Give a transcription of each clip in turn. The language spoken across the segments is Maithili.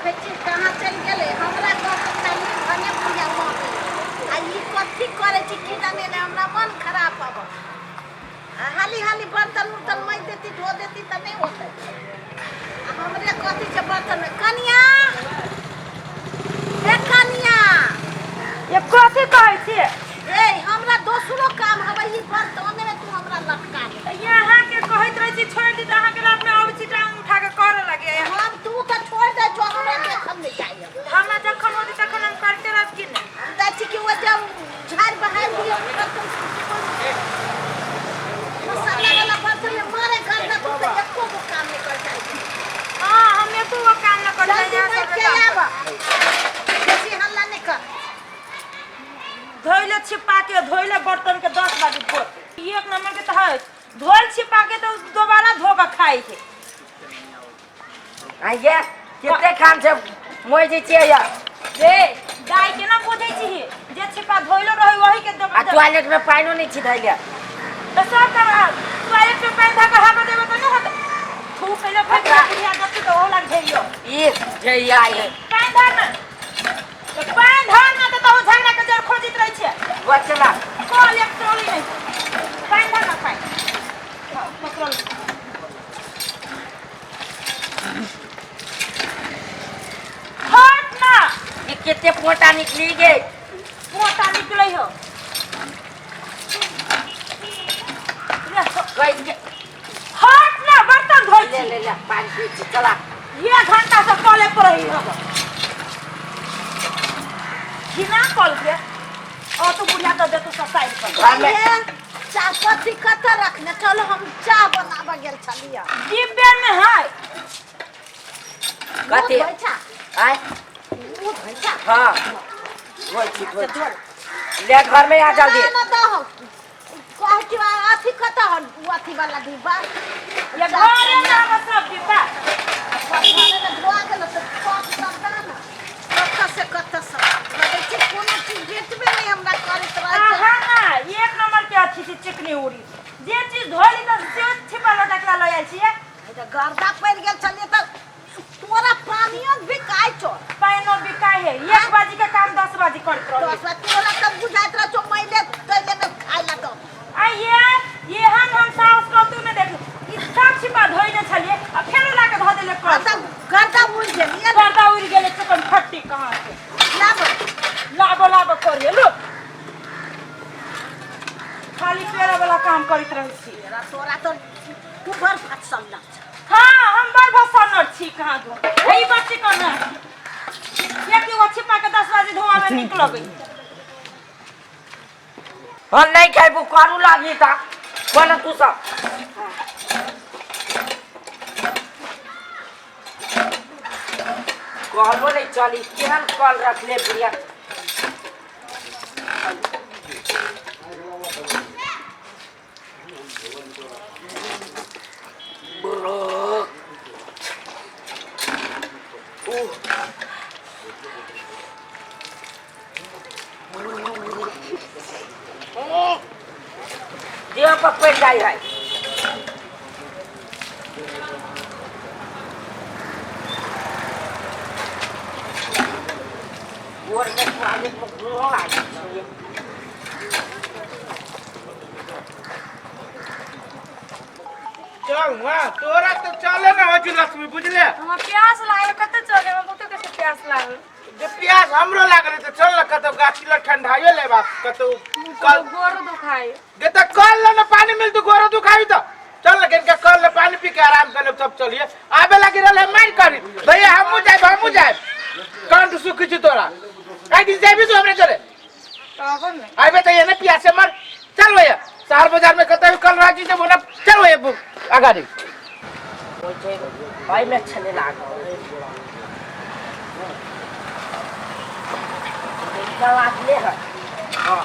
देखै छी कहाँ चलि गेलै। हमरा कहके खाली भने पूजा भऽ गेलै आ ई कथी करै छी की जाने ने, हमरा मन खराब भऽ गेल। आ हाली हाली बर्तन उर्तन माजि देती, धो देती तऽ नहि होतै। आ हमरे कथी छै बर्तनमे? कनिया, हे कनिया। ये कथी कहै छियै? ए, हमरा दोसरो काम हवे, ई बर्तने में तू हमरा लटका दे। तऽ अहाँके कहैत रहै छी छोड़ि दी, तऽ अहाँके रातमे अबै छी टांग उठा कऽ करऽ लगैए। हम तू तऽ छोड़ दे छो, हमरा देखल नहि जाइए। हमरा जखन होती तखन हम करते रहब कि नहि? हम जाइ छी कि ओ जब झाड़ि बहारि दियौ बर्तन, मसाला वाला बर्तन में मारे गर्दा। तू तऽ एको गो काम नहि कर जाइ छी। हाँ, हम एको गो काम न करते। जल्दी यहाँ बैठ सब के काम आब, बेसी हल्ला नहि कर। धोइले छिपा के, धोइले बर्तन के 10 बाजी भोर। ई एक नंबर के तऽ है, धोइल छिपा के तऽ दोबारा धो के खाइ है। आइये कते खान से मोइ जे छियै या। रे दाइ, केना बुझै छी जे छिपा धोइलो रहै वही के देबै? आ टॉयलेट में पानिओ नहि छी धैले। तऽ सब काम टॉयलेट में पानि धऽ के हवा देबै तऽ नहि होतै? थू पहिले फेंक दे बुढ़िया जत्ती तऽ ओहो लग झैयो। ई झैया ये। पानि धर ने, तऽ पानि धर ने, तऽ तहु झगड़ा के जड़ खोजैत रहै छियै। बचला कल एक ट्रॉली नहि, पानि धर ने, पानि। हाँ, पकड़ल। हट ना। ई कते पोटा निकली गे? पोटा निकलै हो। कैसे? हट ना, बर्तन धोइ ले छी। ले ले, पानि पी छी, चला। ये घंटा से कले पर रही हम घिना कल के और तू बुढ़िया दे दे तू सब साइड पर। घर में ये चाह पत्ती कतऽ रखने चलो? हम चाह बनाबऽ गेल छलियै। डिब्बे में है। कथी? दूध होइ छा? आय? दूध होइ छा? हाँ, धोइ छी, धोइ छी। ले, घर में आ जल्दी। ना ना दहो, कहै छी अथी कतऽ हन उ अथी वाला डिब्बा? ये घरे में हम सब डिब्बा। घरे में धोआ गेल तऽ पक सब दऽ ने। कतऽ से कतऽ सब लगै छै, कोनो चीज भेटबे नहि हमरा करैत रहै छै। अहाँ ना एक नंबर के अथी छी, चिकनी उड़ी। जे चीज धोली तऽ से छिपा लटकला लऽ जाइ छियै। तऽ गर्दा पड़ि गेल छलियै तऽ तोरा पानियो बिकाइ छौ? पानिओ बिकाइ है। 1 बजे के काम 10 बजे करैत रही। 10 बजे तोरा तऽ बुझाइत रहै छौ मैले तैले में खाइ ला दऽ। आ ये एहन हम साउस कतौ नहि देखली। ई सब छिपा धोइने छलियै आ फेरो ला के धऽ देले आ कल। तऽ गर्दा उड़ि गेलियै ने। गर्दा उड़ि गेलै चिकन फट्टी कहाँ से। लाब। लाबो लाबो करिए लो, खाली पेड़ा वाला काम करैत रहै छी। तोरा तोरा तऽ तू बड़ फटसल छ। हाँ, हम बड़ भसनर छी। कहाँ दो हे बच्ची कना एक एगो छिपा के 10 बजे धोआ में निक लगै। हम नहीं खाइबू, करू लागी ता बोल तू सब। कहबो नहीं चली, केहन कल रखले बुढ़िया। देह पर पड़ि जाइ है। गोर में टॉयलेट में घूमो लागै छै। चल वहाँ, तोरा तो चले ना हो लक्ष्मी, बुझले? हमरा प्यास लागल, कतऽ चले? हमरा बहुते कैसे प्यास लागल। जे प्यास हमरो लागल, तऽ चल ना कतौ गाछी लग, ठंडाइयो लेबा कतौ कल। गोर दुखाय। गे तऽ कल ले ना पानी मिलतौ, गोरो दुखाई तऽ चल ना कनिका कल ले पानी पी के आराम कर लेब। सब चलिए आबे लागी रहल है, मार करी भैया। हमहूँ जायब, हमहूँ जायब। कंठ सुखी छी तोरा, कई दिन जाबी तू हमरे चले? तब ने। आबे तऽ ये ना प्यासे मर। चल भैया, शहर बाजार में कतौ कल रह जी जब ना। चल भैया अगाड़ी। होइ छै, एहिमे छलै लागल। लागले है। हाँ,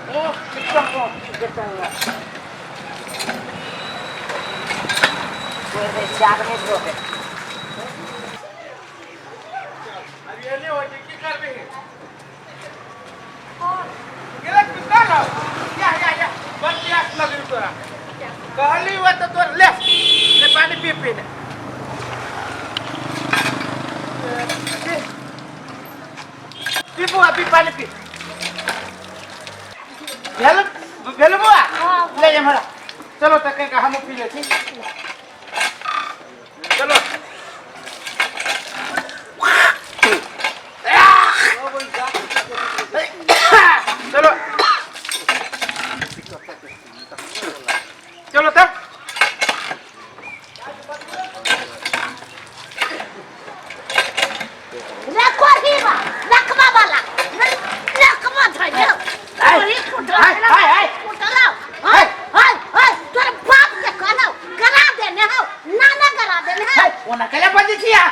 ए, चिकन की जेतै? कोइ चार में धोबे। अभी एने होइ छै, की करबही गेलक कल? या या या, बड़ प्यास लगल तोरा कहली हुआ तऽ तोर। ले पी पी ने पी बुआ पी पानी पी भेल भेल बुआ ले जा हमरा चलो त कहीं हम पी ले छी चलो चलो चलो त रखो हीवा रखबा वाला रखबा धइयो तोरी फुटल हाय, हाय, हाय। फुटल हाय हाय हाय तोर बाप के कहलौ करा देने हौ नाना करा देने हौ है, ओना कैला बजै छी अहाँ?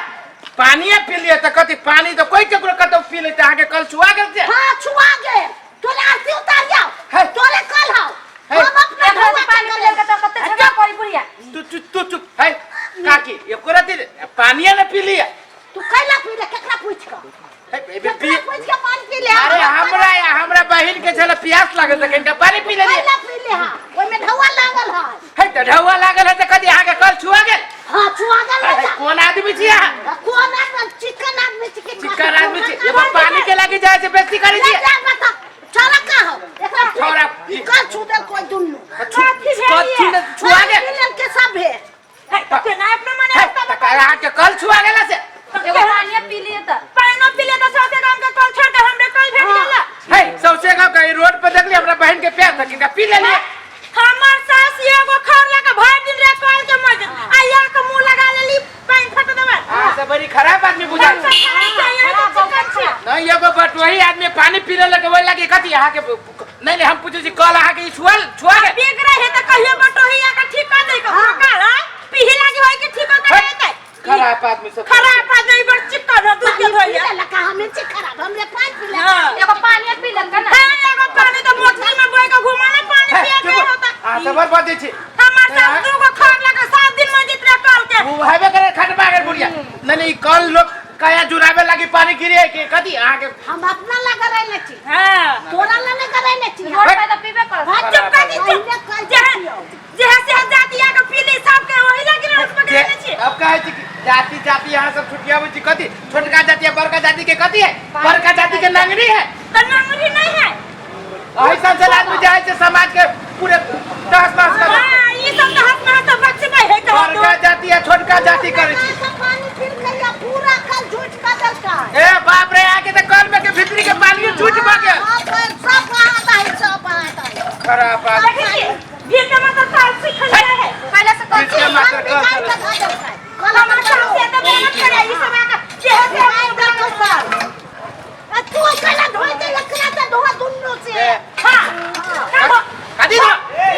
पानिये पी लिअ तऽ कथी पानी तऽ कोइ केकरो कतौ पी लेतै अहाँके कल छुआ गेल छै हां छुआ गेल तोरे आरती उतार जाओ है। तोरे कल हौ है। हम अपना एक धोआ पानी के पी लेलकै तऽ कते झगड़ा करी बुढ़िया तू चुप तू चुप है काकी एको रति पानिये ने पी लिअ तू कैला पी ले केकरा पूछ के है, बे- बे- पी केकरा पूछ के पानी पी ले अरे हमरा या हमरा बहिन के छल प्यास लागल तऽ कनिटा पानी पी लेलियै कैला पी ले हां ओइ में ढौआ लागल है है तऽ ढौआ लागल है तऽ कथी अहाँके कल छुआ गेल हां छुआ गेल है, है कोन आदमी छी अहाँ कोन आदमी चिकन आदमी छी चिकन आदमी छी एगो पानी के लागी जाइ छै बेइज्जती करै छी जा बता छोरा का हो एकरा छोरा कल छू दे कोई दुन्नु कथी कथी ने छुआ गेल मिलल के सब है है तऽ ना अपना मने है, तऽ अहाँके कल छुआ गेला से एगो पानी पी लिए तऽ पानी पी लिए तऽ सौसे गाम के कल छोड़ के हमरे कल भेट गेल है सौसे गाँव के रोड पर देखली हमरा बहन के प्यास तऽ किनका पी लेलियै हमर सास एगो खर लके भरि दिन रे कल के मर आ या के मुंह लगा लेली पानि फट देबै अहाँ सब बड़ी खराब आदमी बुझा हम सब खराब चाहिए तो चिकन छी नहीं एगो बटोही आदमी पानी पी लेलक ओहि लागी कथी अहाँके नहीं नहीं हम पूछै छी कल अहाँके ई छुअल छुआ गेल बिग रहे त कहियो बटोही आ के ठीक कर दे के काल पीही लागी होय के ठीक कर देतै खराब आदमी सब खराब आदमी बड़ चिकन हो दूध के धोइया लका हमें छी खराब हमरे पानी पी ले हां एगो पानी पी लेलकै ना हां एगो पानी तो बोतल में बोए के घुमाना पानी है, पिए के चुप। होता अहाँ सब बड़ बजै छी हमर सास दू गो खर लके 7 दिन में जितने कल के ओ हेबे करे खटबा गेल बुढ़िया नहीं नहीं कल लोग कया जुड़ावे लागी पानी गिरे है कि कथी अहाँके हम अपना लगा रहे छी हां तोरा ला नहीं करे ने छी रोड पे तऽ पीबे करत हां चुप कर दी चुप पहिले कल जे छियौ जे से जाति आ के पीली सब के वही लागी रोड पे जे- गए छी अब कहै छी कि जाति जाति यहाँ सब छुटियाबै छी कथी छोटका जाति आ बड़का जाति के कथी है बड़का जाति के नांगरी है तो नंगरी नहीं है ऐसा चल आदमी जाइ छै समाज के पूरे तहस नहस कर हां ई सब तो हाथ में हाथ बच्चे में है तो बड़का जाति आ छोटका जाति करै छी सब पानी पी लिया पूरा कल झूठ का दलका ए बाप रे आके तऽ कल में के भीतरी के पानी छूट भऽ गेल हां पर सब आता है सब आता है खराब आदमी देखै छी भीड़ के माता ताल सीखल है पहिले से बीच के कथी मात्र सब कल निकाल चलै के धऽ देलकै कल हमर सास से तो मेहनत करे ई सब आके जे है से आइ देखो सब आ तू अकेला धोइ दे एकरा तऽ धोआ दुन्नू से ए, हां कथी धो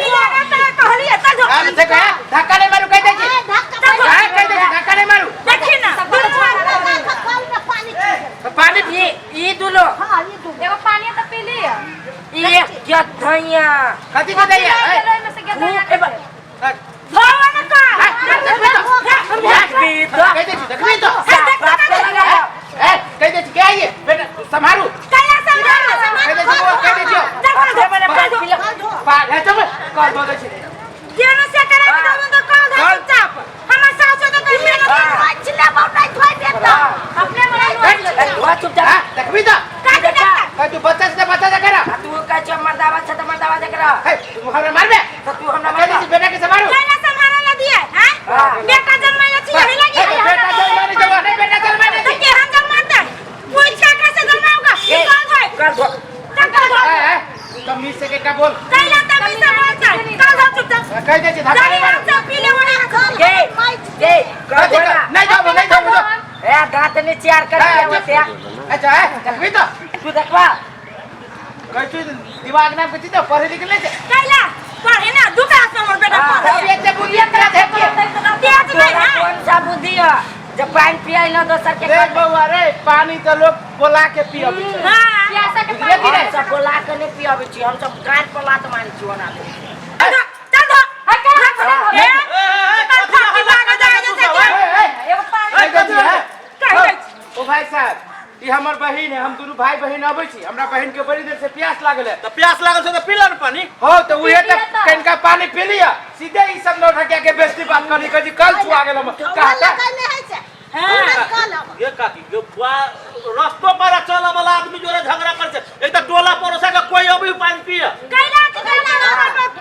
ई लगा त कहलिए त जो अरे देखो ए, धक्का नहीं मारू कहि दै छी ए, धक्का हां कहि दै छी धक्का नहीं मारू देखी ना सब लगा के कल में पानी पी गेल। तऽ पानी पी ई ई दुनो हाँ ये दुन्नू एगो पानी तऽ पी लिअ ई एक गधैया कथी के दैया ए, ओहिमे से गेल ए बा- धोवा न का देखबी तो कहि दै छी देखबी तो बाप के लगा ए कहि दै छी के आइए बेटा सम्हारू कैला संभाल कहि दै छी बौआ, कहि दै छियौ चल चल पानी पी ले। कल धो पा हे चुप कल धो दै छी केनो से करा के देबो तो कल धो चुपचाप हमर सास तो कहीं मेहनत नोच लेबौ नहीं धोइ देता अपने मने ए, धोआ चुपचाप हां देखबी तो का देखा कह तू बच्चा से बच्चा से करा आ तू कहै छ मर्दावा छ त मर्दावा जकरा हे तू हमरा मारबे त तू हमरा कहि दै छी मारबा बेटा के सम्हारू कैला संभाल ला दिए हां हाँ। बेटा जन्माइला छी यही लगी हे, बेटा जन्माने जवा नहीं बेटा जन्माने तो के हम जन्माते पूछ का कैसे जन्माऊंगा ए, कल धोए कल धो कल धो ए ए तमीज से के बोल कैला तमीज से बोलता है कल धो चुपचाप कहि दै छी धक्का जानी नहीं मारू हम सब पी ले वही कल ए ए कल कथी धो ना नहीं धोबो नहीं धोबो जो ए दांत ने चार कर ए, दिया चुप। होते अच्छा ए देखबी तो तू देखबा कहि तू दिमाग नाम के चीज पढ़े लिखे नहीं छै कैला पढ़े ना दू क्लास में हमर बेटा हाँ। पढ़े अब एते बुद्धि करा दे के तेज तोरा नहीं है कौन सा बुद्धि है जब पानी पियाई ना दोसर के देख बउआ रे पानी तो लोग बोला के पियबै छै हां प्यासा के बुझलियै कि पानी नहि? हम सब बोला के नहीं पियाबै छी हम सब गाड़ पर लात मारै छी ओना ले। चल चल धो है केना हाथ ए कल फाकी भाग जाए जैसे ए, ए, एगो पानी कहि दै छी, हे? कहि दै छी ओ भाई साहब ई हमर बहिन है, हम दुनू भाई बहिन अबै छी। हमरा बहिन के बड़ी देर से प्यास लागल है। तऽ प्यास लागल छै तऽ पी ले ने पानी। हो तऽ उहे तऽ कनिका पानी पी लिअ, सीधे ई सब नौठकिया के बेइज्जती बात करी कही कल छुआ गेल हम ढोआ कहा लगैले है से। हाँ। कल हम। ये काकी ये बुआ रस्तो पर चल वाला आदमी जोरे झगड़ा कर छै, एक तऽ टोला पड़ोसा के कोई अभी पानी पिए कैला के कैला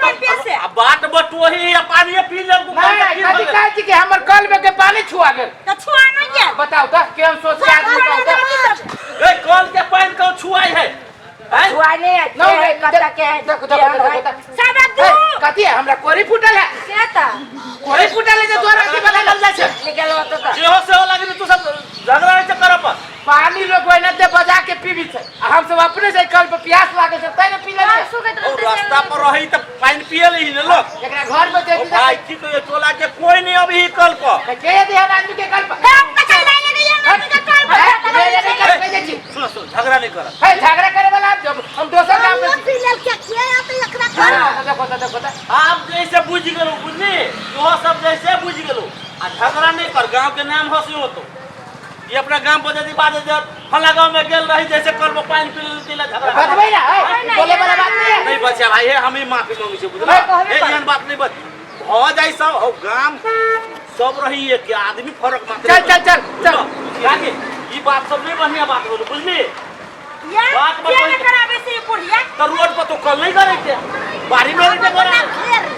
पानी पिए से। आ बाट बटोही आ पानी पी ले। नहीं, कथी कहै छी कि हमर कल में के पानी छुआ गेल? तऽ छुआ नहीं गेल। बताउ तऽ केहन सोच के आदमी कहू तऽ। ए कल के पानी कौ छुआई है? हैं? छुआ नहीं है। नहीं, के है, नहीं, कत्ता के है, देखो देखो केहन देखो है। देखो। सादा ए, दू कथी है? हमरा कोरी फूटल है? से तऽ कोरी फूटल है जे तोरा अथी बदलल जाइ छै? निकल होतो तऽ। जेहो सेहो लागी तू सब झगड़ा होइ छै करऽ पर। पानी लोग ओहिना ते बजा के पीबी छै आ हम सब अपने से कल पर प्यास लागल छै तै ने पी लेलियै। सुखैत और रहतै। रास्ता पर रही तऽ पानि पिए लही ने लोग। एकरा घर में दे ओ भाई की कहियो, टोला के कोई नहीं अभी कल पर। के यदि हम आदमी के कल पर हम तऽ कैला लगे हम के कल पर। हे, ले, ले, ले, कह छी। सुनो सुनो, झगड़ा नहीं कर। हे, झगड़ा करे वाला जब हम दोसर गांव में पानियो पी लेल के के आते एकरा कल। हाँ, देखो तो देखो तो। आप जैसे बुझ गेलू, बुझली? इहो सब जैसे बुझ गेलू आ झगड़ा नहीं कर, गांव के नाम हंसी होतो। ये अपना गांव पर यदि बात है, फला गांव में गेल रही जैसे कल में पानी पी लेती ला झगड़ा। बतबै ना, हे, बोले वाला बात नहीं है। नहीं बच्चा भाई, हे हम ही माफी मांगी छे, बुझला? हे एहन बात नहीं बच हो जाई सब हो, गांव सब रही एक आदमी फरक मात्र। चल चल चल चल। काके ई बात सब नहीं बढ़िया बात होलो, बुझली? या बात के बतबै ने कराबै से बुढ़िया? तो रोड पर तो कल नहीं करे थे, बाड़ी में रहते बोला। घेर।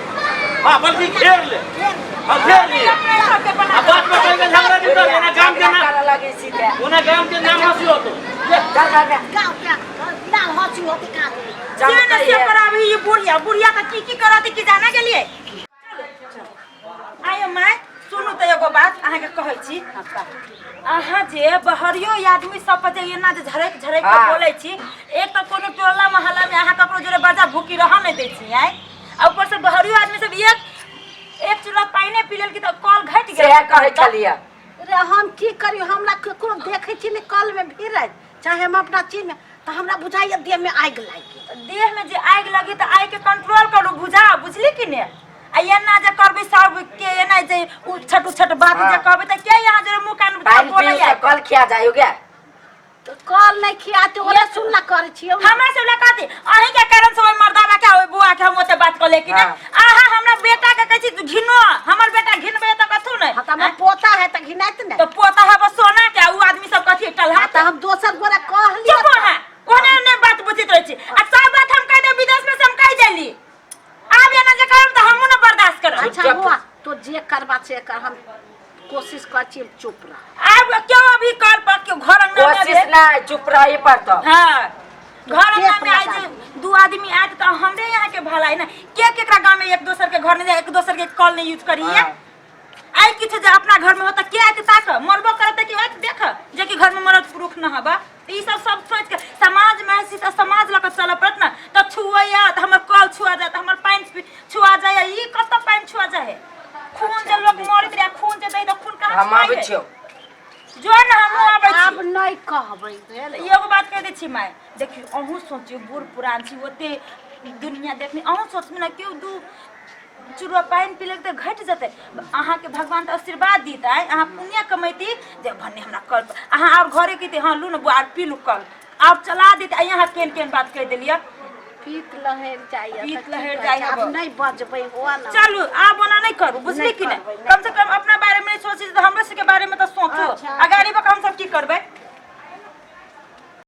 हाँ बल्कि घेर ले। घेर। हाँ घेर ले। अपने सबके बना। आ बात में कहीं झगड़ा नहीं कर, ओना गाम के नाम करे लगी सीधे। ओना गाम के नाम हंसी होतो। चल चल चल। गाँव के नाम हंसी होती का? जे ने से कराबै ये बुढ़िया, बुढ़िया तऽ की की करत की जाना गेलियै। आयो my, सुनू तऽ एगो बात अहाँके कहै छी। अहाँ जे बहरियो आदमी सब पर जे एना जे झरक झरक के बोलै छी, एक तऽ कोनो टोला मोहल्ला में अहाँ ककरो जोरे बाजा भूकी रहऽ नहि दै छी आइ, आ ऊपर से बहरियो आदमी सब एक एक चूल्हा पानिए पी लेलकी तऽ कल घटि गेल। सएह कहै छलियै। रे हम की करियो, हमरा ककरो देखै छी ने कल में भिड़ैत चाहे हम अपना चीज में, तऽ हमरा बुझाइए देह में आगि लागि गेल। देह में जे आगि लगी तऽ आगि के कंट्रोल करू, बुझा बुझली कि ने? आ एना जे करबै सब के एना जे उछट उछट बात जे कहबै तऽ के यहाँ जे मुँह कान पानि बोलै पी तऽ कल खिया जायो गे। तऽ कल नहीं खियाते, ओला सुनला करै छियै। हमरा सब लए कहती अहीं के कारण से ओहि मर्दावा के ओहि बुआ के हम ओते बात कहले कि ने। अहाँ हमरा बेटा के कहै छी घिनो, हमर बेटा घिनबै तऽ कथू नहि। हाँ, तऽ हमर पोता है तऽ घिनाइत ने? तऽ पोता है बस सोना के, आ उ आदमी सब कथी टलहा। हाँ, तऽ हम दोसर गोरा कहलियै। चुप अहाँ, ओने ओने बात बुझैत रहै छी आ सब बात हम कहि देब, विदेश में से हम कहि देली। आब एना जे करब तऽ हमहूँ ने बर्दाश्त करब। अच्छा हुआ तो जे करबा से कर, हम कोशिश कर छी चुप रह। आब क्यों अभी कल पर क्यों घर अंगना में कोशिश भेल? नहीं, चुप रही पड़तो। हाँ, घर अंगना में लगा आइ जे दू आदमी आयत तऽ हमरे यहाँ के भलाई ने के केकरा गाँव में एक दोसर के घर नहीं जाए, एक दोसर के कॉल नहीं यूज करिए। आइ किछु जे अपना घर में हो तऽ के आयत ताक मरबो करत कि आयत देख जे कि घर में मरद पुरुष न हबा। ई सब सब सोच के समाज में हसी तऽ समाज लऽ के चलऽ पड़त ने। तऽ छुअैया तऽ हमर कल छुआ जाए, तऽ हमर पानि छुआ जाए, ई कतऽ पानि छुआ जाए है? खून जे लोग मरैत रहे, खून जे दै तऽ खून कहाँ हम छुआइ आबै है? छियौ। जो ने हमहूँ आबै छी। आब नहीं कहबै भेल। एगो बात कहि दै छी माय, देखियौ अहूँ सोचियौ, बूढ़ पुरान छी, ओते दुनिया देखने अहूँ सोचबै ने, केओ दू चुरुआ पानि पी लेलक तऽ घटि जेतै। अहाँके भगवान तऽ आशीर्वाद दीत, आइ अहाँ पुण्य कमैती जे भन्ने हमरा कल अहाँ आओर घरे कहिती, हँ लू ने बुआ आर पी लू कल आओर चला देते। आ यहाँ केहन केहन बात कहि देलियै। पीत लहरि जाइए। पीत लहरि जाइए। आब नहीं बजबै हुआ ना। चलू आब ओना नहीं करू, बुझली कि नहीं? करबै, नहि। कम से कम अपना बारे में नहीं सोची तऽ हमरो सबके बारे में तऽ सोचू। अच्छा। आ गरीबक हम सब की करबै?